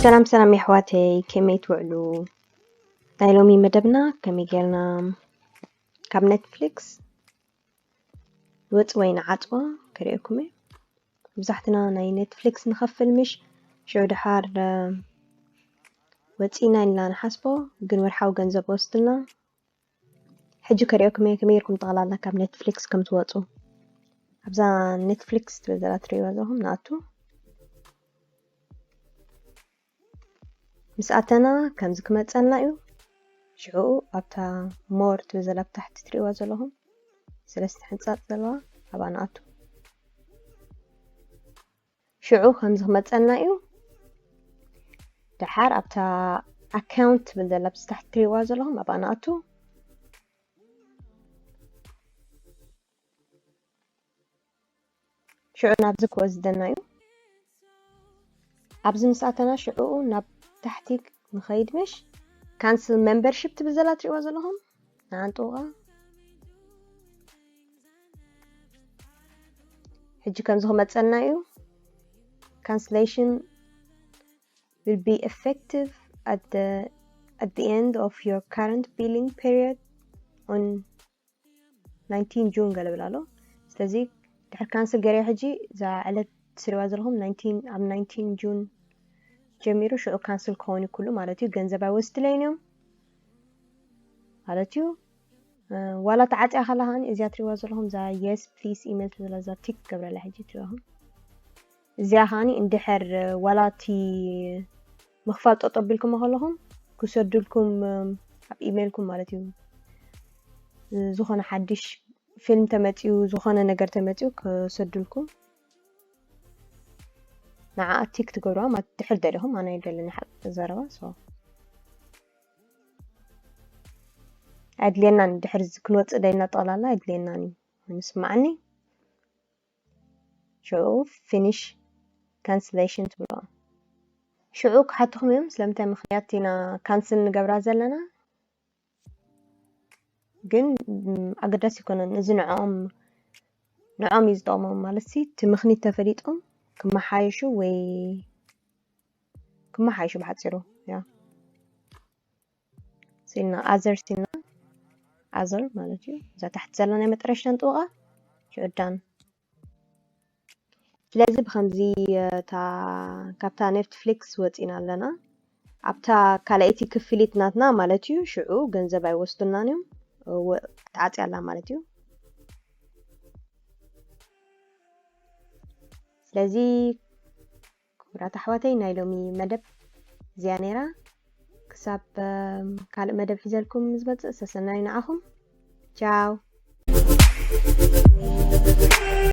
ሰላም ሰላም የሕዋተይ፣ ከመይ ትውዕሉ? ናይ ሎሚ መደብና ከመይ ጌርና ካብ ኔትፍሊክስ ንወፂ ወይ ንዓፅዋ ከርእየኩም እየ። መብዛሕትና ናይ ኔትፍሊክስ ንኸፍል ምሽ ሽዑ ድሓር ወፂና ኢልና ንሓስቦ፣ ግን ወርሓዊ ገንዘብ ወስድና። ሕጂ ከርእየኩም እየ ከመይ ጌርኩም ጠቕላላ ካብ ኔትፍሊክስ ከም ትወፁ። ኣብዛ ኔትፍሊክስ ትብል ዘላ ትርእይዋ ዘለኹም ንኣቱ። ምስ ኣተና ከምዚ ክመፀና እዩ። ሽዑ ኣብታ ሞር ትብል ዘላ ብታሕቲ ትርእይዋ ዘለኹም ሰለስተ ሕንፃፅ ዘለዋ ኣብኣ ንኣቱ። ሽዑ ከምዚ ክመፀና እዩ። ደሓር ኣብታ ኣካውንት ትብል ዘላ ብታሕቲ ትርእይዋ ዘለኹም ኣብኣ ንኣቱ። ሽዑ ናብዚ ክወስደና እዩ። ኣብዚ ምስ ኣተና ሽዑ ናብ ታሕቲ ንኸይድ ምሽ። ካንስል ሜምበርሺፕ ትብል ዘላ ትርእይዋ ዘለኹም ንዓንጥውቓ። ሕጂ ከምዚ ክመፀና እዩ። Cancellation will be effective at the at the end of your current billing period on nineteen June ገለ ብል ኣሎ። ስለዚ ድሕር ካንስል ገይረ ሕጂ እዛ ዕለት ትስሪዋ ዘለኹም nineteen ኣብ nineteen June ጀሚሩ ሽዑ ካንስል ክኸውን እዩ ኩሉ ማለት እዩ። ገንዘብ ኣይወስድለይን እዮም ማለት እዩ። ዋላ ተዓፅያ ከላ ከዓኒ እዚኣ ትሪእዋ ዘለኹም እዛ yes please email ትብላ እዛ ቲክ ገብረላ ሕጂ ትሪእኹም። እዚኣ ከዓኒ እንድሕር ዋላ እቲ ምኽፋል ጠጠው ቢልኩሞ ከለኹም ክሰዱልኩም ኣብ ኢሜይልኩም ማለት እዩ። ዝኾነ ሓድሽ ፊልም ተመፅዩ ዝኾነ ነገር ተመፅዩ ክሰዱልኩም ንዓ ቲክ ትገብርዋ ማለት ድሕር ደሊኹም ኣነ ይደለኒ ሓቂ ዘረባ so ኣይድልየናን ድሕር ክንወፅእ ደይና ጠቕላላ ኣይድልየናን እዩ ምስማዓኒ። ሽዑ ፊኒሽ ካንስሌሽን ትብሎ። ሽዑ ክሓትኹም እዮም ስለምንታይ ምኽንያት ኢና ካንስል ንገብራ ዘለና። ግን ኣገዳሲ ይኮነን እዚ ንዕኦም ንዕኦም እዩ ዝጠቕሞም ማለት ሲ እቲ ምኽኒት ተፈሊጦም ክመሓየሹ ወይ ክመሓየሹ ብሓፂሩ ያ ሲልና ኣዘር ሲልና ኣዘር ማለት እዩ። እዛ ታሕቲ ዘላ ናይ መጠረሽታ ንጥውቓ ሽዑ ዳን። ስለዚ ብከምዚ እታ ካብታ ኔትፍሊክስ ወፂና ኣለና ኣብታ ካልኣይቲ ክፍሊት ናትና ማለት እዩ። ሽዑ ገንዘብ ኣይወስዱናን እዮም ተዓፅያ ኣላ ማለት እዩ። ስለዚ ክቡራት ኣሕዋተይ ናይ ሎሚ መደብ እዚኣ ነይራ። ክሳብ ካልእ መደብ ሒዘልኩም ዝመፅእ ሰሰናዩ ንዓኹም። ቻው።